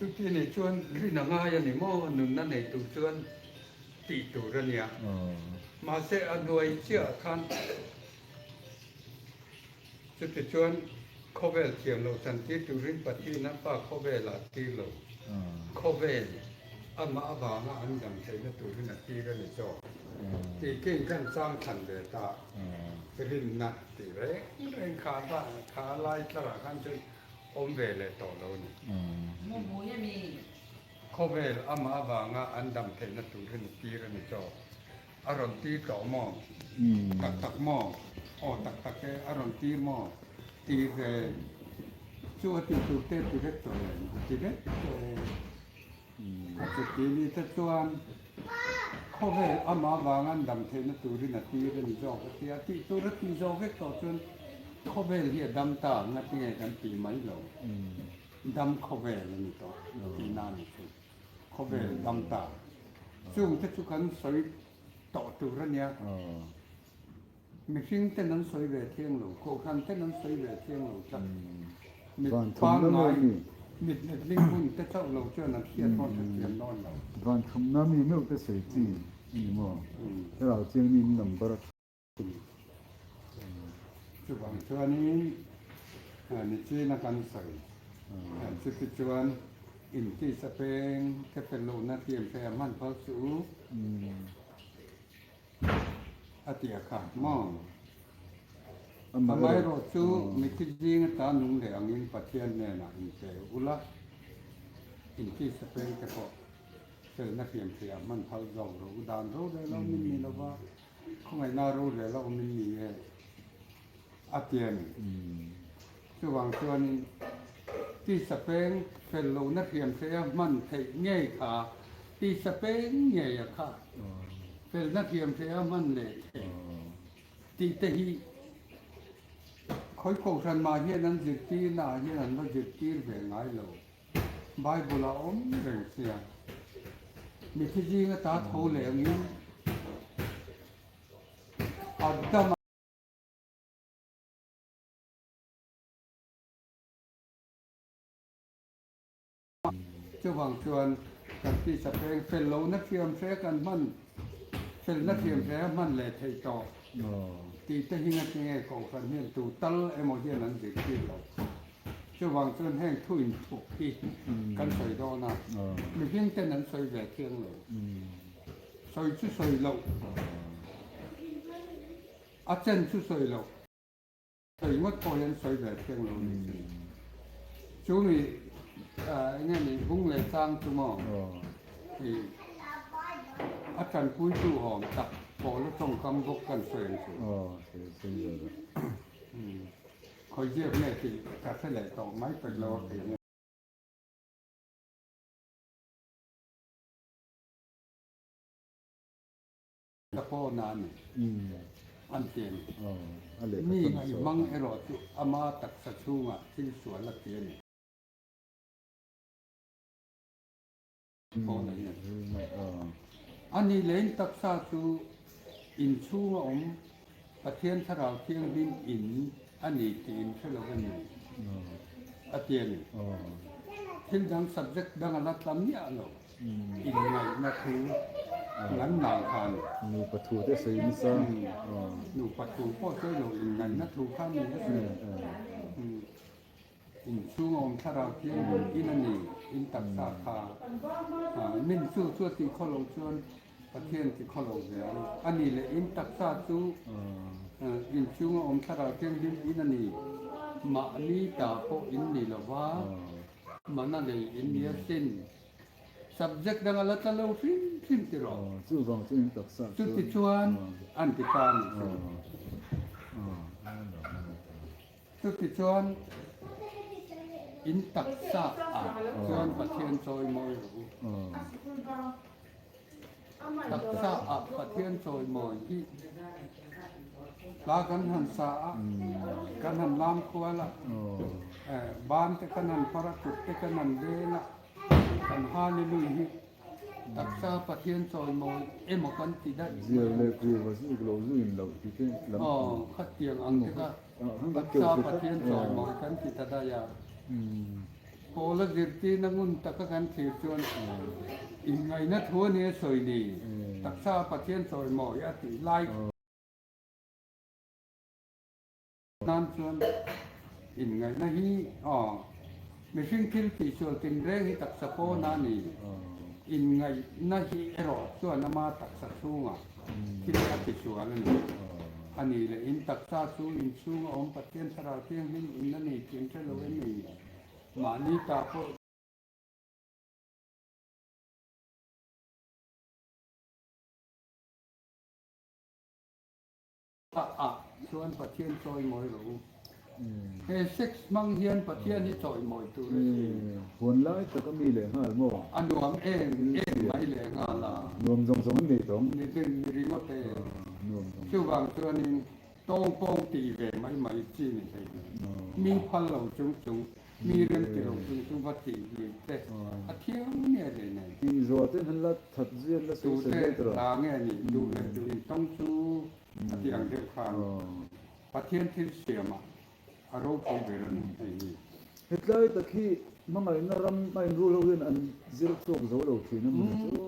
Chuti nih chuan rin a ngai a ni maw? Nunna nei tur chuan tih tur a nia. Mahse a hnuai chiah khan chuti chuan khawvel thiam loh chantir turin Pathian a Pa khawvel ah tir lo. Khawvel amah avanga an dam theihna turin a tir a ni zawk. Tih kin khan chang thlan ve ta rinna tih reng reng kha kha lai tlarah khan chuan awm ve leh tawh lo a ni. Khawvel amah avanga an dam theihna turin a tir a ni zawk. A rawn tir tawh maw? Tak tak maw? Aw tak tak e, a rawn tir maw? Tir ve. Chu a tih tur te ti vek tawh em? A ti vek tawh e. A chuti ni te chuan khawvel amah avanga an dam theihna turin a tir a ni zawk a ti a. Tih tur a tih zawh vek tawh chuan khawvel hi a dam ta ang a tinge kan tih mai lo. Dam khawvel a ni tawh tihna a ni chu. Khawvel dam ta. Chung te chu kan sawi tawh tur a nia. Mihring ten an sawi ve thiang lo, kohhran ten an sawi ve thiang lo tlat. Mit pangngai, mit letling hun te chauh lo chuan an hriat hawn hre thiam dawn lo. Van thumna mi meuh te sawi chi a ni maw? Thlarau chiang mi in number a thin. Chuvang chuanin nichina kan sawi chuti chuan intisa peng te fel lohna tiam te a hman phal suh u. A ti a kha maw? Amaherawhchu mithi zing ata nung leh angin Pathian hnenah inpe ula, intisa peng te pawh felna hriam theiah hman phal zawk rawh u. Dan rorel a awmin ni lova, khawngaihna rorel a awmin ni e a ti a ni. Chuvang chuanin tisa peng fel lohna hriam theia hman theih ngei kha tisa peng ngei a kha felna hriam theia hman leh theih tih te hi khawi kohhran mah hian an zirtirna ah hian an va zirtir ve ngai lo. Bible a awm reng sia. Mithi zinga ta tho leh angin Adama Chuvang chuan kan tisa peng fel lohna thiam hre kan hman, felna thiam hre a hman leh theih tawh tih te hi ngatinge Kohhran hian tu tal emaw hian an zirtir lo. Chuvang chuan heng thu inthup hi kan sawi dawn a, mihring ten an sawi ve thiang lo. Sawi chu sawi loh, a chen chu sawi loh. Sawi ngawt pawh hian sawi ve thiang lo ni chu. Chu mi eng nge ni bung leh chang chu maw i a tanpuitu awm tak pawl a tawngkam bawk kan sawi ang chu. Khawi ziak nge tih ka hre leh tawh mai pek lo a kei hian. Ka pawn a ni. An ti a ni. Mi i hmang erawh chu ama taksa chhungah thil sual a ti a ni. Pawn a hian. A nih leh in taksa chu in chhunga awm Pathian Thlarau Thianghlim in a ni tih in hre lo a ni a ti a ni. Thil dang subject dang a la tla miah lo. Inngaihna thu ngan nang kha a ni. Nupa thu te sawi nasa. Nupa thu pawh sawi lo, inngaihna thu kha a ni a sawi. Inchhung a awm thlarau thianghlim in a ni, in taksa kha. Min chu chu a tih khaw lo chuan Pathian ti khaw lo ve ang. A ni leh in taksa chu inchhung a awm thlarau thianghlim in a ni, mahni ta pawh in ni lo va. Mana lei in nia sin. Subject dang a la tla lo hrim hrim ti rawh. Chuvang chu in taksa chuan. Chuti chuan an ti ta a ni chu. Chuti chuan in taksa ah chuan Pathian chawimawi rawh u. Taksa ah Pathian chawimawi hi hla kan han sa a, kan han lam kual a, ban te kan han far a, kut te kan han veng a, kan Hallelui hi taksa Pathian chawimawi emaw kan ti daih. Ziar leh kuva zuk lo zu in loh ti te lam. Aw, khatiang ang te kha taksa Pathian chawimawi kan ti ta daih a. Pawla zirtirna ngun taka kan thlir chuan inngaihna thu a nia sawi ni, taksa Pathian chawimawi a tih lai nan chuan inngaihna hi aw mihring thil tihsual tinreng hi taksa pawn a ni. Inngaihna hi erawh chuan ama taksa chhungah thil a tisual a ni. A nih leh in taksa chu inchhunga awm Pathian Thlarau Thianghlim in a ni tih an hre lo em ni? Mahni ta pawh ah chuan Pathian chawimawi rawh u. He sex hmang hian Pathian hi chawimawi tur a si. Huan lai tak a mi leh nghal maw? A nuam em em mai leh nghal a. Nuam zawng zawng an nei tawng. Ni rin ni ringawt e. Chuvang chuanin tawng pawng tih ve mai mai chi ni hlei lo. Mi phal lo chung chung, mi rem ti lo chung chung va tih lui te a thiang nge leh nei. Tih zawh ten han la that zui an la sawi sawi Tute hla nge nih duh leh duh in tawng chu a ti ang deuh khan Pathian thil siamah a ropui ber a ni hei hi. Hetlai tak hi hmangaihna ram a inrul ho hian an zir chhuak zo lo thin a mawni chu.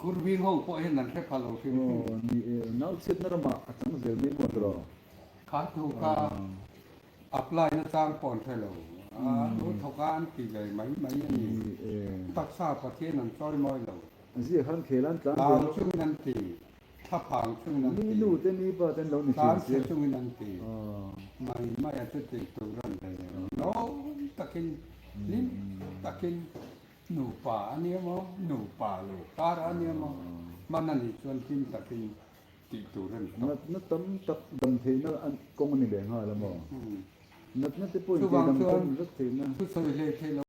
Kurving ho pawh hian an hre pha lo hrim hrim. Aw ni e, nau chhiatna ramah a chang zel mai maw tawh lo. Kha thu kha apply na chang pawh an hre lo. A lo thawk a an ti ve mai mai a ni. Ni e. Taksa Pathian an chawi mawi lo. A ziak khan khel an tlan ve Tlang lo. chungin an ti. Thlaphang chungin an ti. Mi nu te mi pa ten lo ni thin Tlan si. chhe chungin an ti. Mai mai a chu tih tur an nei lo. Lawm takin, hlim takin nupa a nia maw, nupa lo kar a nia maw, hman a nih chuan hlim takin tih tur a ni tawh. Natna tam tak dam theihna kawng a ni leh nghal a maw? Natna te pawhin Chuvang tih dam chuan kawng vek theihna. Thusawi hlei theih lo.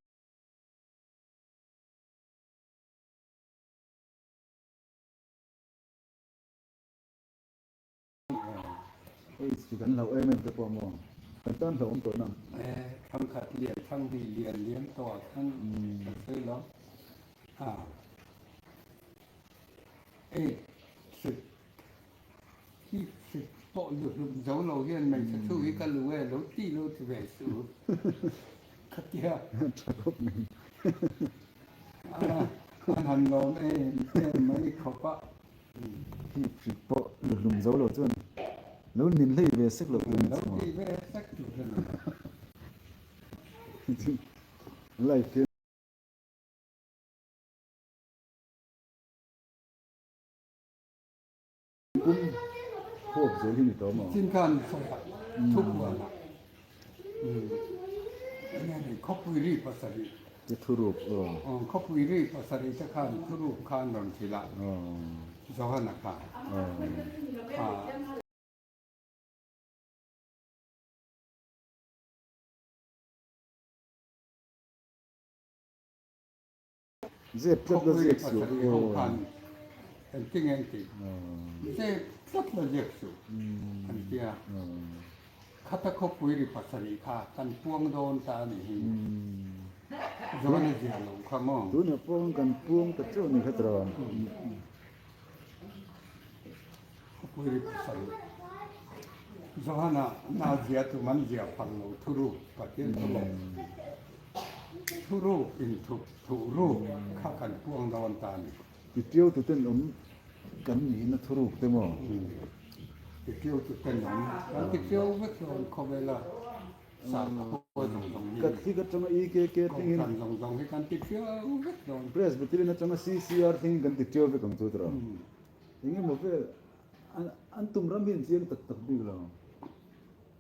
Aids chu kan hlauh em em te pawh maw? Kan tan hlauh awm tawh na. Thangkhat lian thang hnih lian lian tawh ah khan kan sawi lo. Aids hrik hi hrik pawh luhlum zo lo hian hmeichhe thu hi ka lu e lo tih lo ti ve suh. Khatia. Tha khawp mai. An han lawm em em mai khawp a. Hi hrik pawh luhlum zo lo chuan lo nin hlei ve sek loh tur a ni Lo chhunga. ti ve sek tur a ni. Life hian pum huap zel hi ni tawh maw? Chin khan sawi ah thu kual ah enge ni khawpui ri pasarih. Te thurup aw. Aw khawpui ri pasarih te khan thurup khan rawn hrilh a Johana khan. Aw. Zep tlat la ziak suh aw. Khan engtin nge an tih? Zep tlat la ziak suh an tia. Khata khawpui ri pasarih kha kan puang dawn ta a nih hi. Zawn a zia lo kha maw? Tunah pawh kan puang ta teuh a ni kha tawh. Khawpui ri pasarih. Johana na zia tum an zia phal lo thuruk Pathian thuruk. Thuruk inthup thuruk kha kan puang dawn ta a ni. Titiau tuten awm kan nihna thuruk te maw? Titiau tuten awm kan titiau vek dawn khawvela sakhua zawng zawng hi. Catholic atanga EKK thlengin. Kohhran zawng zawng hi kan titiau vek dawn. Presbyterian atanga CCR thlengin kan titiau vek ang chu tiraw? Engemaw vel an tum ram hi an chiang tak tak bik lo.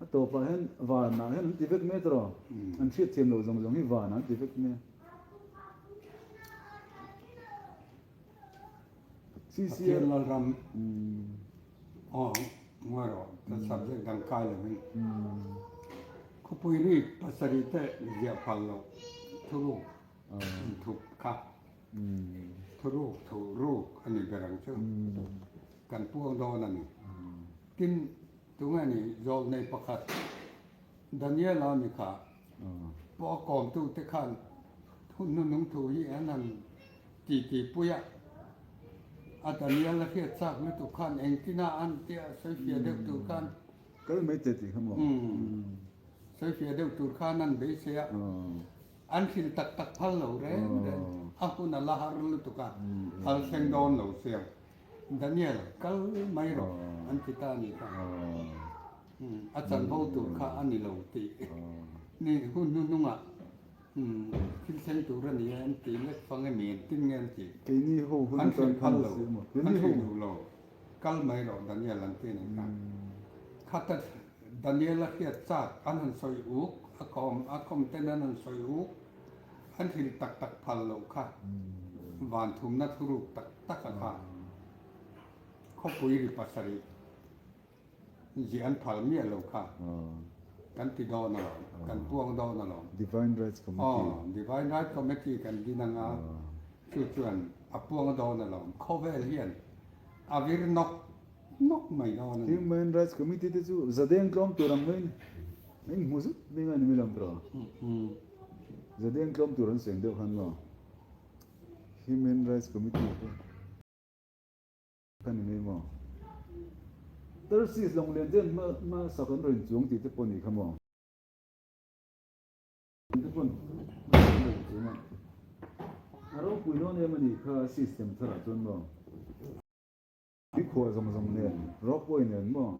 A tawpah hian vanah hian an ti vek mai tawh, an hriatthiam loh zawng zawng hi vanah an ti vek mai. Pathian Lalram aw ngawi rawh ka subject dang kai lovin khawpui ri pasarih te ziah phal loh thuruk inthup kha thuruk thuruk a ni ber ang chu kan puang dawn a ni. Tin. Tunge ni zawlnei pakhat Daniela ni kha pawh a kawmtute khan hun hnunung thu hi an han titi pui a, a Daniela hriat chak lutuk khan engtina an tia sawifiah deuh tur khan Kal mai che tih kha maw? Sawifiah deuh tur khan an beisei a. An hrilh tak tak phal lo reng reng. A hun a la har lutuk a, al thleng dawn lo chiang. Daniel, kal mai rawh an ti ta a nih kha. A chanvo tur kha a ni lo tih ni hun hnuhnungah thil thleng tur a ni e an ti lek fang emi engtin nge an ti? Keini ho hun An hrilh phal lo, an hrilh duh lo. Kal mai rawh Daniel an ti a nih kha. Khata Daniel a hriat chak an han sawi uk, a kawm a kawm ten an han sawi uk, an hrilh tak tak phal loh kha van thumna thuruk tak tak a kha khawpui ri pasarih ziah an phal miah lo kha kan ti dawn alawm, kan puang dawn alawm. Divine Rights Committee. Aw, Divine Rights Committee kan din anga chu chuan a puang dawn alawm. Khawvel hian a vir nawk Nawk mai dawn a ni. Human Rights Committee te chu zadeng tlawm tur ang mai a inhmu zut mai a ni mai lam tawh. Zadeng tlawm tur an seng deuh khan maw Human Rights Committee te kha ni mai maw. Tarsis lawng lian te an hma sak an rawn inchuang tih te pawh a nih kha maw. Te pawn a ropui dawn em a nih kha system tharah chuan maw. I khuah zawng zawng nen, ropeway nen maw?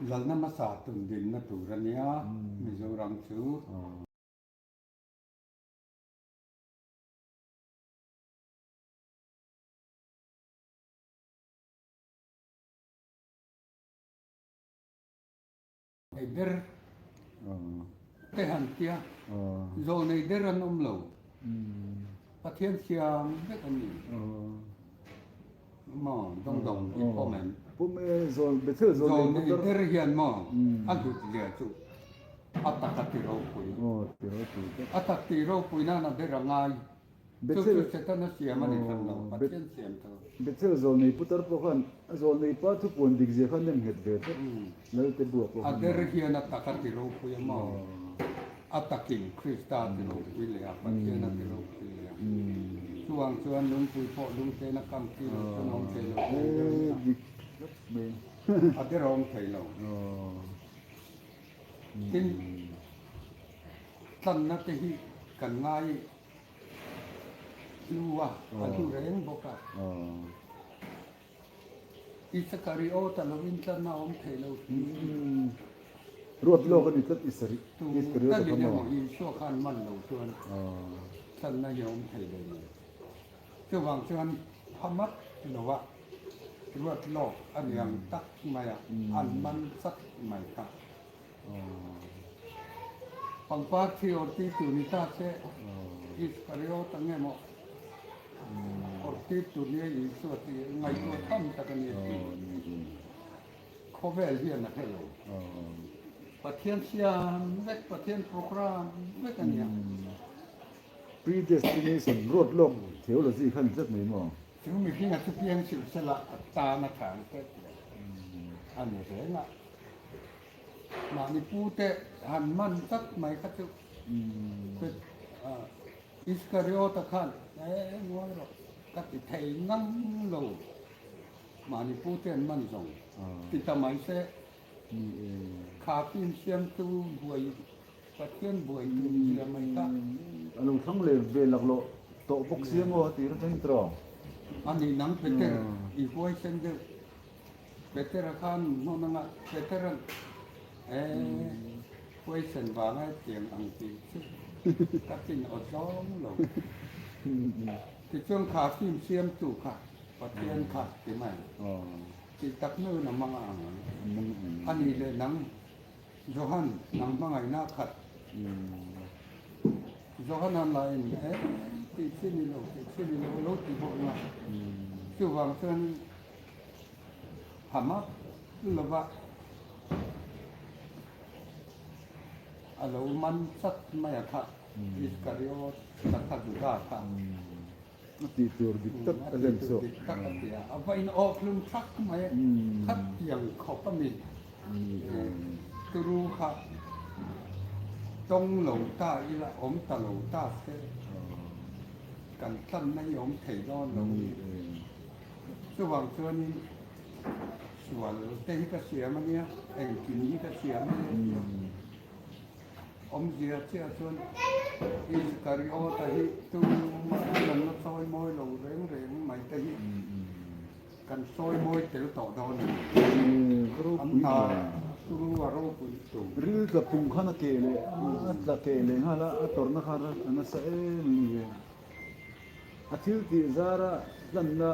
Lalna hmasa tun dinna tur a nia Mizoram chu. Nei ber te han tia, zawl nei der an awm lo. Pathian siam vek a ni. Maw dawng dawng i pawm em? Pawm e, zawl Bethel zawl nei Zawl nei der hian maw a hlut zia chu a tak a ti ropui. Ti ropui tak. A tak ti ropui nan a ber a ngai. Chu chu Setana siam a ni hran lo, Pathian siam tho. Bethel zawlnei putar pawh khan a zawlnei pa thupuan dik zia kha nem nghet ve tlat, Lalte bua pawh khan. A der hian a tak a ti ropui a maw? A takin Krista a ti ropui leh a, Pathian a ti ropui leh a. Chuvang chuan lungpui pawh lungten a kam khi lo chuan a awm thei lo thei deuh a nia. Dik tlat mai. A der a awm thei lo. Tin, tlanna te hi kan ngai. Hlu a, a hlu reng bawk a. Isakariota lovin tlanna awm thei lo hrim. Ruat lawk a ni tlat Iskariota kha maw? Isua khan man lo chuan tlanna hi a awm thei lo ni. Chuvang chuan phamat lova ruat lawk a ni ang tak mai a, an man chat mai kha. Pangpar thi awr tir tur ni ta se, Iskariot ang emaw awr tir tur nia Isua tih ngaihtuah tham tak a ni a ti. Khawvel hian a hre lo. Pathian siam vek, Pathian program vek a nia. Predestination, ruat lawk theology kha ni tlat mai maw? Chu mihringa chu piang silh sela a tan a tha ang teh tih a ni reng a. Mahni pute han man tlat mai kha chu Iskariota khan e ngawi rawh ka ti thei ngang lo mahni pute an man zawng ti ta mai se kha fim siamtu buai Pathian buai tur zia mai kha. A lo thlang leh ve laklawh tawh bawk sia maw tih atangin tawh. A nih nang Peter i huaisen deuh. Petera khan hmun anga Petera'n eh huaisen vanga hetiang ang tih chu ka chin aw zawng lo. Tichuan kha film siamtu kha Pathian kha ti mai tih tak hnuin a hmang ang. A nih leh nang Johan nang hmangaihna khat. Johan an la en eh tih chi ni lo tih chi ni lo lo ti bawk anga chuvang chuan Hamak lova a lo man chat mai a kha Iskariot ta kha Juda kha. A tih tur dik tak a hlen chhuak. A tih tur dik tak a ti a, a va in awkhlum thak mai a, khatiang khawp a mi turu kha tawng lo ta ila awm ta lo ta se kan tlanna hi awm thei dawn lo a ni. Chuvang chuanin sual te hi ka siam a nia, engkim hi ka siam a nia tih a. Awmzia chiah chuan Iskariota hi tumah hi kan la sawi mawi lo reng reng mai te hi kan sawi mawi tel tawh dawn a ni. An hna turu a ropui tur. Ril tla pung khan a keh leh a tla keh leh nghal a, a tawrhna kha a nasa em a ni. A thil tih zara hlanna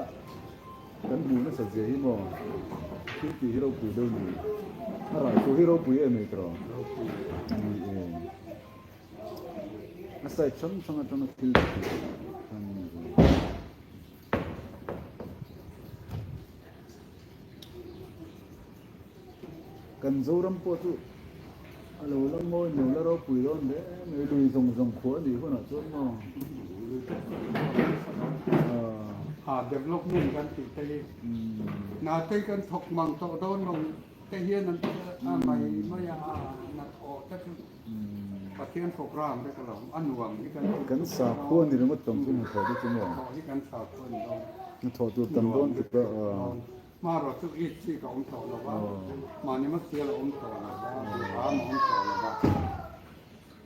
kan hmuh nasat zia hi maw? Thil tih hi ropui deuh ni. A rah chu hi ropui em ei tawh? Ropui. Ni e. A side hrang hrang atanga thil tih khan ni ve. Kan Zoram pawh chu a lo la mawi lo la ropui dawn hle mai, lui zawng zawng khuah a nih hunah chuan maw? Ha development kan tih te hi hna te kan thawk mang tawh dawn lo te hian an a mai mai a hna thawh te chu Pathian program te ka lo a nuam hi kan tih Kan sakhua ni ringawt tawng chu hna thawh te chu maw? Hna thawh hi kan sakhua ni dawn. Hna thawh tur tam dawn tuk a. Hmanraw chu it chik a awm tawh lo va, mahni hmasial a awm tawh lo va, duham a awm tawh lo va.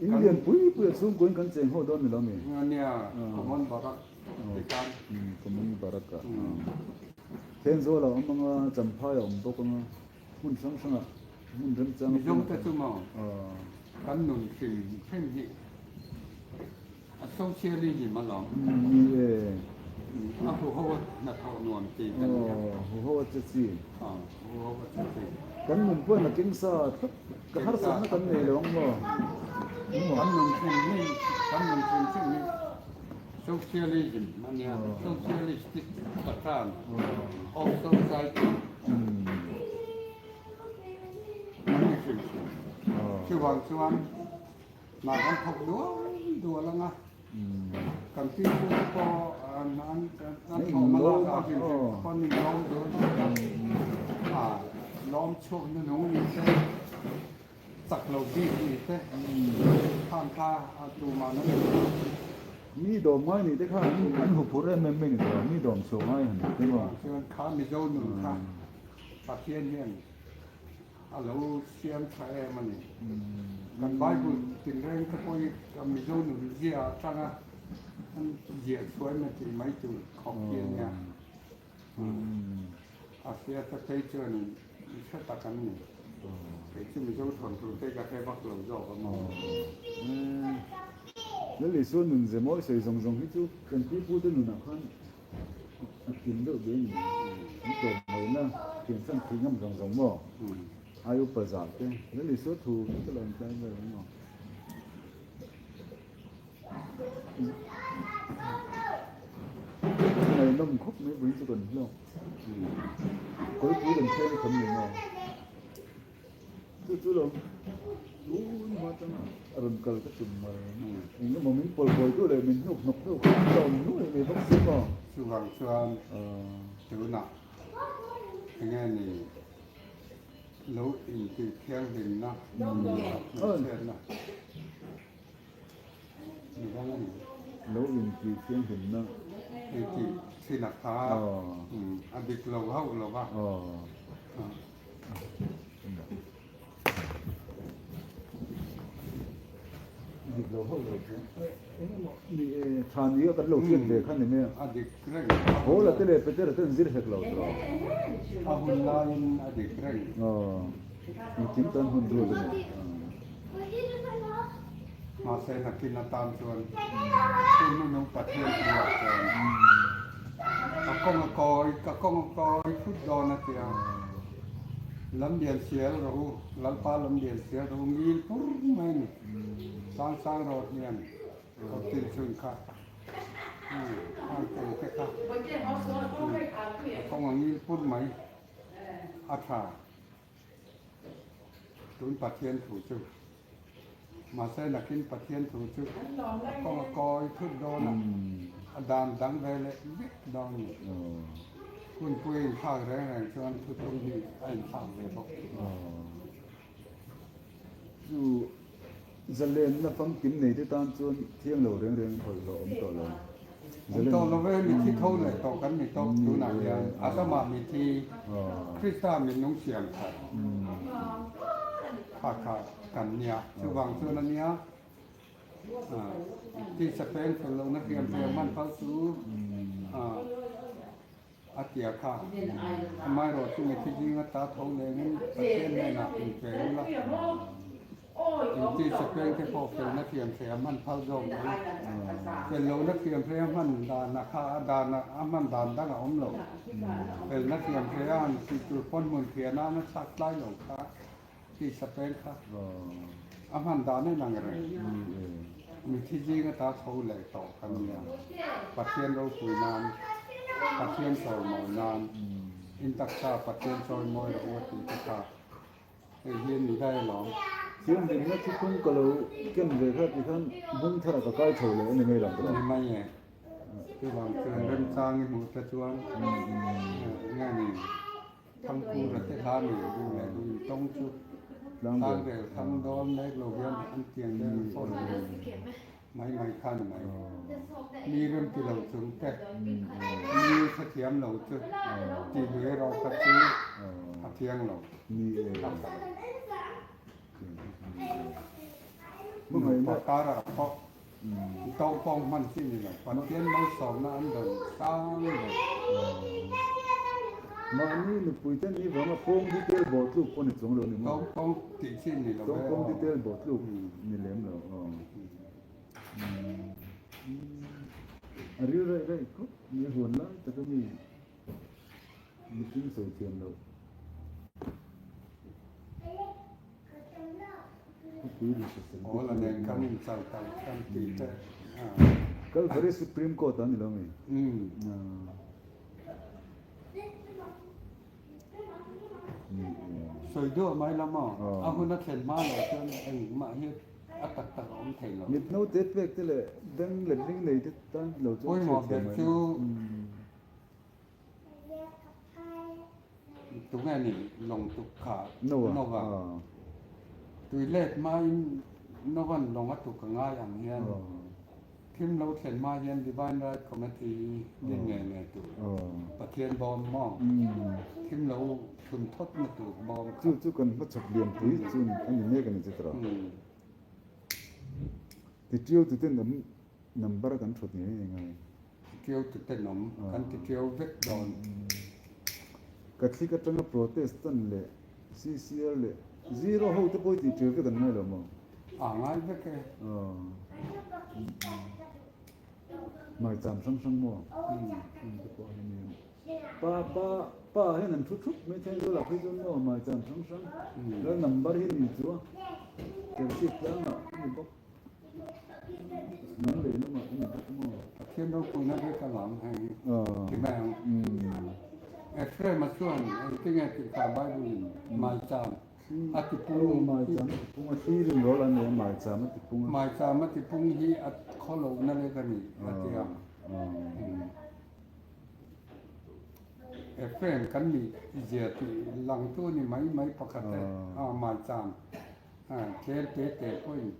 In lian pui pui a chhungkuain kan cheng ho dawn ni lo mi? Nia, Common Barak ti khan. Common Barak ah. Thenzawl a awm anga, Champhai a awm bawk anga, hmun hrang hrangah hmun remchang. Mizo te chu maw kan nun hrim hrim hi. A socialism a lawm. Ni e. A huho a hnathawh nuam ti kan nia. Aw, huho a che chi. Aw, huho a che chi. Kan nun pawhin a keng sa tlat. Ka harsatna kan nei lo ang maw? Kan nun hrim hi, kan nun hrim hrim hi socialism a nia. Socialistic pattern of society. An ni hrim hrim. Chuvang chuan. Hna kan thawk dual dual ang a, kan pipu te pawh an an thawh hma lak a hlim hlim te pawh an inlawm dual dual a, a lawm chhuak hnuhnung ni te, chak lo bik ni te khan kha a tumah an awm lo. Mi dawm ngai nih te kha an huphurh em em mai ni tawh, mi dawm chhuak ngai han ni te maw? Chuan kha Mizo nun kha Pathian hian A lo siam tha em a ni. Kan Bible tinreng te pawh hi kan Mizo nun zia atanga an ziah chhuah em tih mai tur khawp hi a nia. A hriat a phei chuanin i hre tak an ni. Kei chu Mizo thawnthu te ka hre vak lo zawk a maw. Lal Isua nun ze mawi sawi zawng zawng hi chu kan pipute nunah khan A kim deuh ve ni. An tlawm ngaihna thiansan thih ngam zawng zawng maw? Ai upa zah te. Lal Isua thu hi ka lo intlai vel ang maw? Ngaihnawm khawp mai vawiin chu kan hlawk. Kawlpui kan thleng khawm ni maw? Chu chu lo tun hma atanga a rawn kal ka tum mai. Eng emaw min pawl pawl duh leh min hnuk hnawk hnuk kha an la awm nuai mai bawk si maw? Chuvang chuan tunah enge ni lo intih thianghlimna hmeichhiatna ni dang a ni. Lo intih thianghlimna. Intih thin a kha a dik lo hauh lo va. Dik lo hauh lo chu eng emaw ni e tha ni a kan lo hriat ve kha ni mai a. A dik reng. Paula te leh Petera te an zir hek lo tawh. A hun laiin a dik reng. Aw engkim tan hun ruat a ni. Mahse nakin atan chuan hun hnu Pathian bulah chuan ka kawng a kawi ka kawng a kawi thut dawn a tia. Lam lian sial rawh u, Lalpa lam lian sial rawh u ngil pur mai a ni. Sang sang rawt hian kawt tin chhun kha hang teng te kha a kawng a ngil pur mai a tha. Tun Pathian thu chu mahse nakin Pathian thu chu a kawng a kawi thut dawn a, a dan dang ve leh vek dawn a ni. Hunpui a inthlak reng reng chuan thuthlung hi a inthlak ve bawk. Chu zalenna famkim nei te tan chuan thiang lo reng reng phawlh hlawh awm tawh lo. Awm tawh lo ve, mithi tho leh tawh kan ni tawp tunah hian Adama mithi Krista minung siam khat kha kha. Kan nia. Chuvang chuan a nia, tisa peng fel lohna hriam hriam hman phal chu a tia kha. Amaherawh chu mithi zinga ta tho lengin Pathian hnenah inpe ula, intisa pengte pawh felna hriam hriam hman phal zawk rawh u. Fel lohna hriam hriam hman dana kha a dana a hman dan dang a awm lo. Felna hriam hriam a han tih tur pawn hmun hria nana thlak tlai lo kha. Tisa peng kha a hman dan a inang reng. Mithi zing ata tho leh tawh kan nia. Pathian ropui nan, Pathian chawimawi nan, in taksa Pathian chawimawi rawh u a tih te kha hei hi a ni daih alawm. Thianghlimna thuthlung ka lo ken ve kha ti khan bung thar ah ka kai chho leh a ni mai lo tawh. Ni mai e. Chuvang chuan remchang i hmuh te chuan nge ni. Thangkura te hla nei duh leh duh in tawng chu tlangrel thang dawn mek lo hian an tiang deuh an phawt mai mai kha ni mai. Mi rem ti lo chung te, mi hrethiam lo chu tih lui erawh kha chu a thiang lo. A tha lo. Nupa karah pawh Tawng pawng hman chi ni lo. Pathian malsawmna an dawn sang ber. Mahni nupui te ni vanga pawng detail bawh tluk pawh ni chuang lo ni maw? Tawng pawng tih chi ni lo ve aw. Tawng pawng detail bawh tluk ni lem lo aw. A ril raih raih khawp mai huan lai tak a mi mihring sawi thiam loh. Aw la nen kan in chal tal kan tih te a. Calvary Supreme Court a ni lo mi? Sawi duah mai la maw? A hun a thlen hma loh chuan engmah hi a tak tak a awm thei lo. Mit naute pek te leh beng letling nei te tan lo chuan Pawimawh ber chu Tunge ni lawng tuk kha Nova tui let hmain Novan lawng a tuk a ngai ang hian thim lo thlen hma hian Divine Right Committee din ngei ngei tur Pathian bawm maw thim lo thun thawt na tur bawm kha. Chu chu kan hmachhawp lianpui chu a ni mek a ni chu tawh. Tiṭiau tuten awm number kan thut ngei ngei ngai. Tiṭiau tuten awm kan tiṭiau vek dawn. Catholic atanga Protestant leh CCR leh Zero ho te pawh hi tiṭiau vek an ngai lo maw? A ngai vek e. Hmaicham hrang hrang maw? Te pawh hi nia. Pa pa pa hian an thu thup mai thei zawlah phei chuan maw hmaicham hrang hrang lal number hi ni chu a Serchhip tlangah a ni bawk. Nang leh lamah a ni bawk maw? Pathian ropuina vek a lang hei ti mai ang. Ephraim-a chuan engtinge tih kha Bible-in maicham a ti pung. Maicham a ti pung a, thlirin rawl a nei a, maicham a ti pung a. Maicham a ti pung hi a khawlohna lek a ni a ti a. Ephraim kan nih zia tih langtu a ni mai mai pakhat e, maicham. Tlem te te pawhin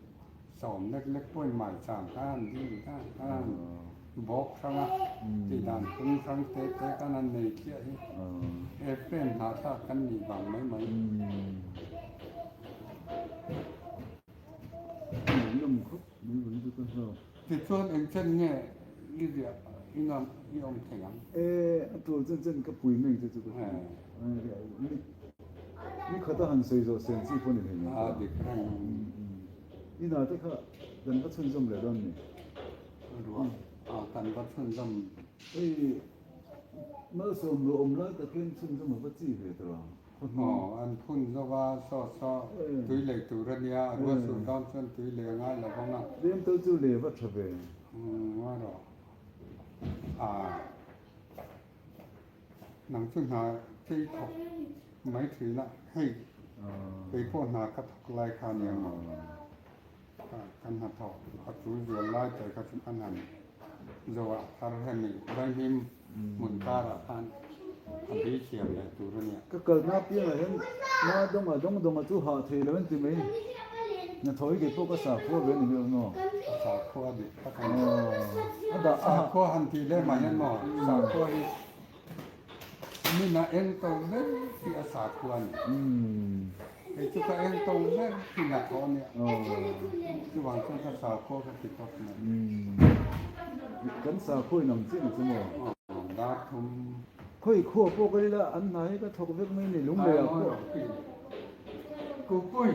sawm lek lek pawhin maicham khan an dil dan khan an bawk hrang a, tih dan phung hrang te te khan an nei chiah hi Ephraim hnahthlak kan nih vang mai mai. Tichuan engchen nge i riah i ngam i awm thei ang? E, a tul chen chen ka pui mai che chu ka ti. Ni khat a han sawi zawh sen chi pawh ni hlei A dik reng. I hna te kha kan va chhunzawm leh dawn ni? Ruah a kan va chhunzawm. Hei malsawm ruah awm lai takin chhunzawm a va chi ve tawh ang. Aw, an phun zo va, saw saw tui lei tur a nia, a rual sur dawn chuan tui lei a ngai lo vang a. Tlem tal chu lei va tha ve. Umm a rawh. Ah, nang chu hna phei thawk mai thin a, hei kei pawh hna ka thawk lai kha a nia maw. Kan hnathawk a tul zual lai te kha chu kan han zo a, thar hemi vaihlim hmun karah khan a bi thiam leh tur a nia. Ka kalna apiangah hian ma dawnga dawng dawnga chu hah thei lo an ti mai. Hnathawh hi kei pawh ka sakhua ve a ni miau maw? Ka sakhua dik tak a ni. Sakhua han tih leh mah hian maw sakhua hi mina eng to ber hi a sakhua a ni. Hei chu ka eng tawng ber thin a thaw nia. Chuvang chuan ka sakhua ka ti tawp mai. Kan sakhua in ang chiah ang chu maw? Dar thum. Khawi khua pawh ka ila an hna hi ka thawk vek mai ni lunglei ah pawh. Kukui.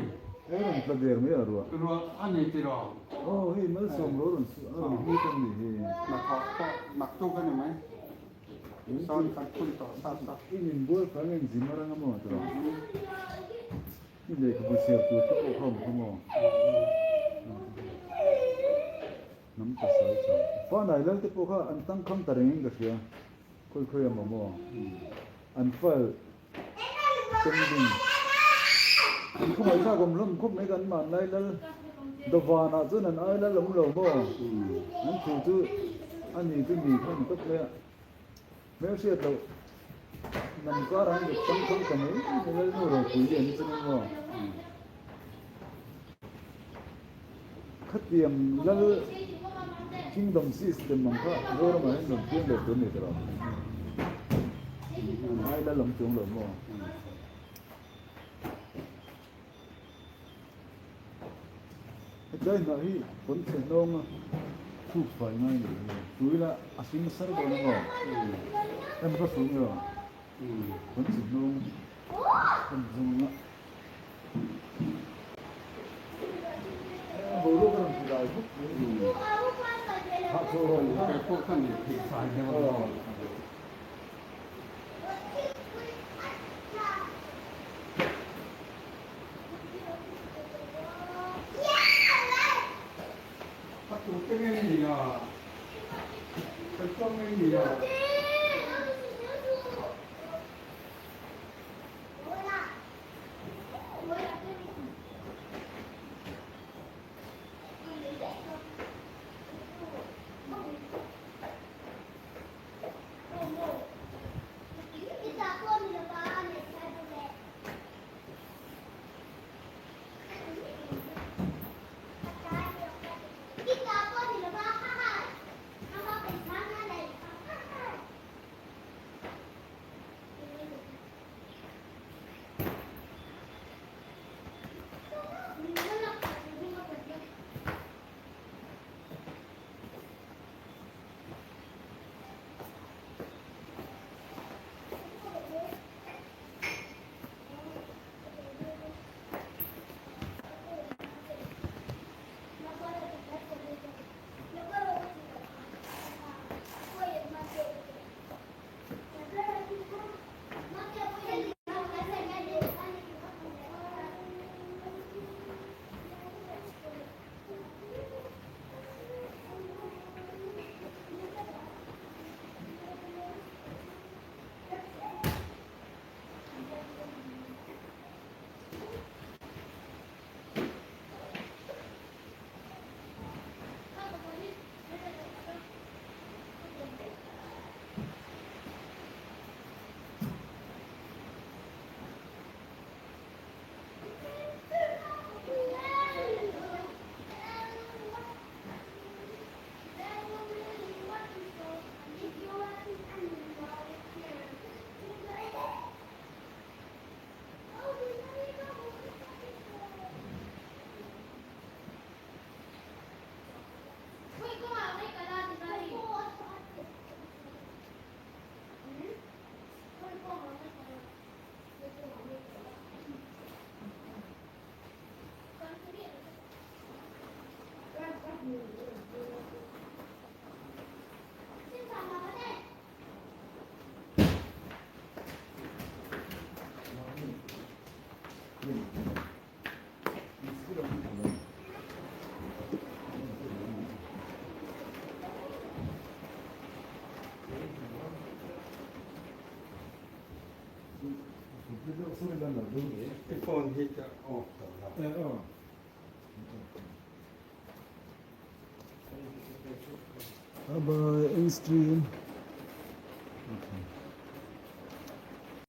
He rawn tla der mai a ruah. Ruah a ni tiraw? Aw hei malsawm lo rawn a rawn hmu ta ni hi. Hnathawk pawh naktuk a ni mai. Sawn kan phun tawh sa sa. I min bual kha nge zim arang a maw tiraw? I lehkhabu chhiar tur te pawh kha awm kha maw? Hnam pasal tha. Fanai lal te pawh kha an tangkhang ta rengin ka hria. Khawi khawi a maw maw? An file pending. An khawngaih thlak awm hlawm khawp mai kan hmanlai lal dawvanah chuan an ai lal awm lo maw? An thu chu a ni chu ni kha a ni tawp mai a. Hmelhriat loh lam karah an zuk tangkhang ta mai mai Lalnu ropui lian hi chu ni maw? Khatiang lal kingdom system ang kha Zoramah hian rawn piang leh tur a ni ta lo. Ai lal awm chuang lo maw? Hetlai hnah hi pawnchhe hnawnga thuk fai ngai ni hi. Tuila a hring sar dawn a maw? Em ka hru nge aw? Pawnchhe hnawng kan zung a. Boruak a rawn ti dai bawk mai. Hahchawl rawn pe pawh kha ni thei fai deuh a maw? A tu te nge ni a? Kan chuang nge ni a? I phone hi ka off tawh lo. Bye bye, end stream.